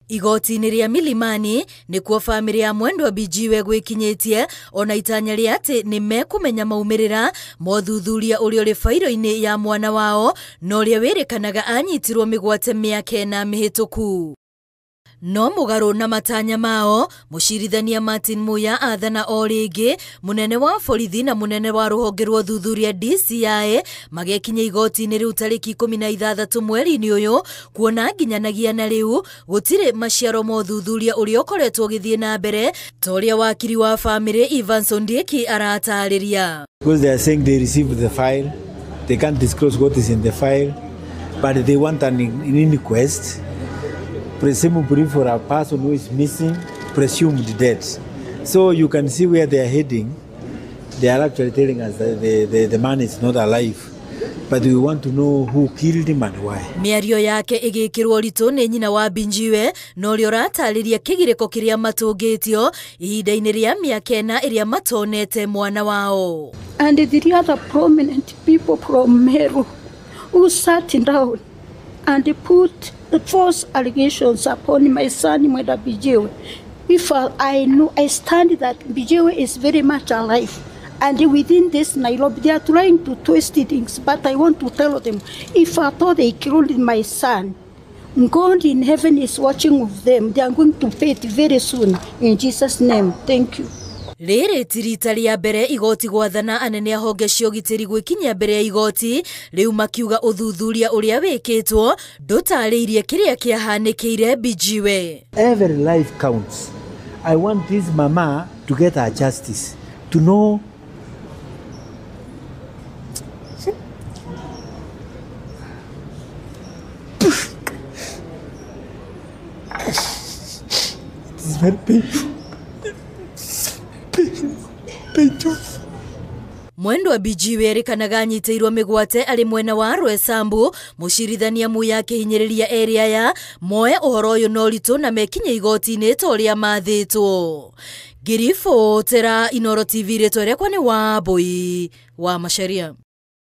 Igoti-inĩ rĩa Milimani nĩkuo bamĩrĩ ya Mwendwa Mbijiwe gwĩkinyĩtie ona itanya rĩa atĩ nĩ mekũmenya maumĩrĩra mothuthuria ũrĩa ũrĩ bairo-inĩ ya mwana wao na ũrĩa wĩrĩkanaga anyitirwo mĩgwate mĩaka ĩna mĩhĩtũku. No mũgarũ na matanya mao, mũcirithania Martin Muya athana o rĩngĩ mũnene wa borithi na mũnene wa rũhonge rwa ũthuthuria DCI magekinya igoti-inĩ rĩu tarĩki 16 mweri-inĩ ũyũ, kuona nginyanagia na rĩu gũtirĩ maciaro ma ũthuthuria ũrĩa ũkoretwo ũgĩthiĩ na mbere ta ũrĩa wakiri wa bamĩrĩ Evans Ondieki aratarĩria. Because they are saying they received the file, they can't disclose what is in the file, but they want an inquest, presumably for a person who is missing, presumed dead. So you can see where they are heading. They are actually telling us that the man is not alive, but we want to know who killed him and why. Mĩario yake ĩgĩkĩrwo ũritũ nĩ nyina wa Mbijiwe na ũrĩa ũratarĩria kĩgirĩko kĩrĩa matũngĩtio ihinda-inĩ rĩa mĩaka ĩna ĩrĩa matonete mwana wao. And the other prominent people from Meru who sat down and put false allegations upon my son Mwendwa Mbijiwe. If I know, I stand that Mbijiwe is very much alive. And within this Nairobi, they are trying to twist things. But I want to tell them, if at all they killed my son, God in heaven is watching with them. They are going to pay it very soon. In Jesus' name, thank you. Rĩrĩ ti rita rĩa mbere igoti gwathana anene a honge cia ũgitĩri gwĩkinyia mbere ya igoti rĩu makiuga ũthuthuria ũrĩa wĩkĩtwo ndũtarĩirie kĩrĩa kĩahanĩkĩire Mbijiwe. Every life counts. I want this mama to get her justice, to know it's very painful. Mwendwa Mbijiwe erĩkanaga anyitĩirwo mĩgwate arĩ mwena wa Roysambu. Mũcirithania Muya akĩhinyĩrĩria erĩ aya moe ũhoro ũyũ na ũritũ na mekinye igoti-inĩ ta ũrĩa mathĩtwo. Ngĩribotera Inooro TV, rĩtwa rĩakwa nĩ Wambui wa Macharia.